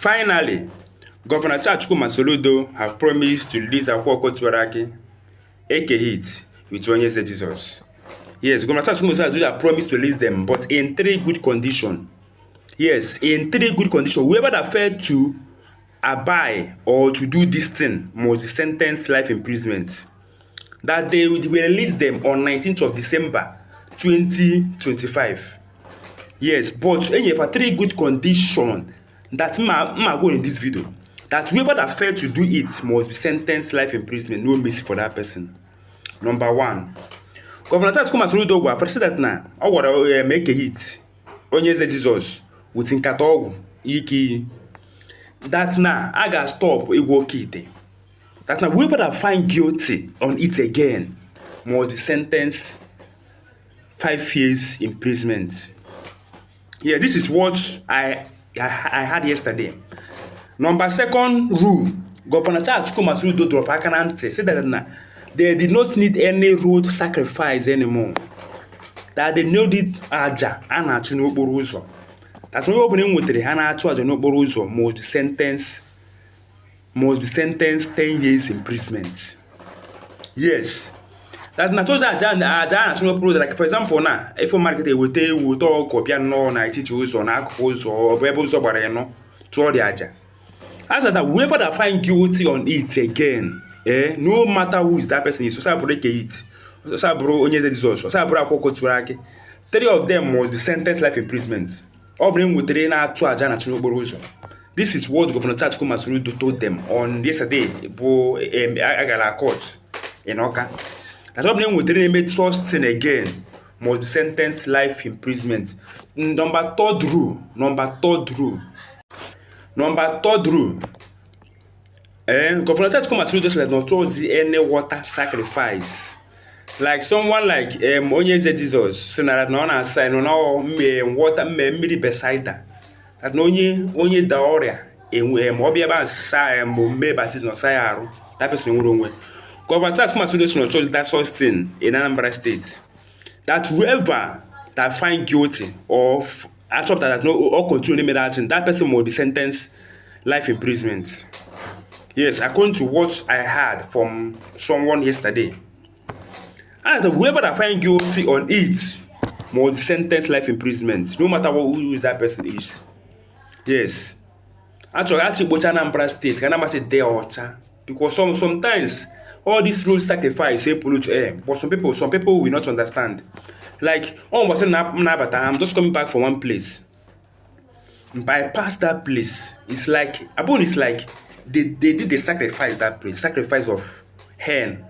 Finally, Governor Chachukwu Soludo have promised to release Akwa Tiwara aka hit with Onye Jesus. Yes, Governor Chachukwu Soludo have promised to release them, but in 3 good conditions. Yes, in 3 good conditions. Whoever that failed to abide or to do this thing must be sentenced life imprisonment. That they will release them on 19th of December 2025. Yes, but any for 3 good conditions that ma go in this video. That whoever that failed to do it must be sentenced life imprisonment, no mercy for that person. Number 1, Governor Chachukwu Soludo go first that na I want make a hit. Onye Jesus with nkata ogwu iki. That now I gotta stop it. That now whoever that find guilty on it again must be sentenced 5 years imprisonment. Yeah, this is what I had yesterday. Number 2nd rule, Governor Chachukwu Soludo drove Akanante said that now they did not need any road sacrifice anymore. That they no need aja anachu n'okporo ụzọ. That no one nwetara ha na-achụ aja n'okporo ụzọ must be sentenced 10 years imprisonment. Yes. That na choja aja anachu n'okporo ụzọ, like for example na if market ewete ewu to kopia no na etiti ụzọ na akụkụ ụzọ ọ bụ ebe ụzọ gbara eno tụọ dị aja. As that whoever that find guilty on it again, no matter who is that person is, so break it. So bro Onye Jesus, so bro Akwa Tiwara, 3 of them must be sentenced life imprisonment. All bring with 3 na to aja na n'okporo ụzọ. This is what Governor Chachukwu Soludo told them on yesterday. Bo agala court in Oka. That all bring with 3 made trusting again must be sentenced life imprisonment. Number 3rd rule. Governor Chachukwu Soludo said not choose any water sacrifice. Like someone like Onye Jesus, saying that no one sign no me water me miri beside that. That no onye daoria obi aba sa me baptism no sayaro. That person wrong way. Governor Chachukwu Soludo not choose that such thing in Anambra State. That whoever that find guilty of actual that no or continue to that thing, that person will be sentenced life imprisonment. Yes, according to what I heard from someone yesterday. As whoever that find guilty on it must sentence life imprisonment, no matter who that person is. Yes. Actually, Anambra State, Anambra State there ocha. Because sometimes all these rules sacrifice they pollute air. But some people will not understand. Like, I'm just coming back from one place. By past that place, it's like they did the sacrifice that place, sacrifice of hen.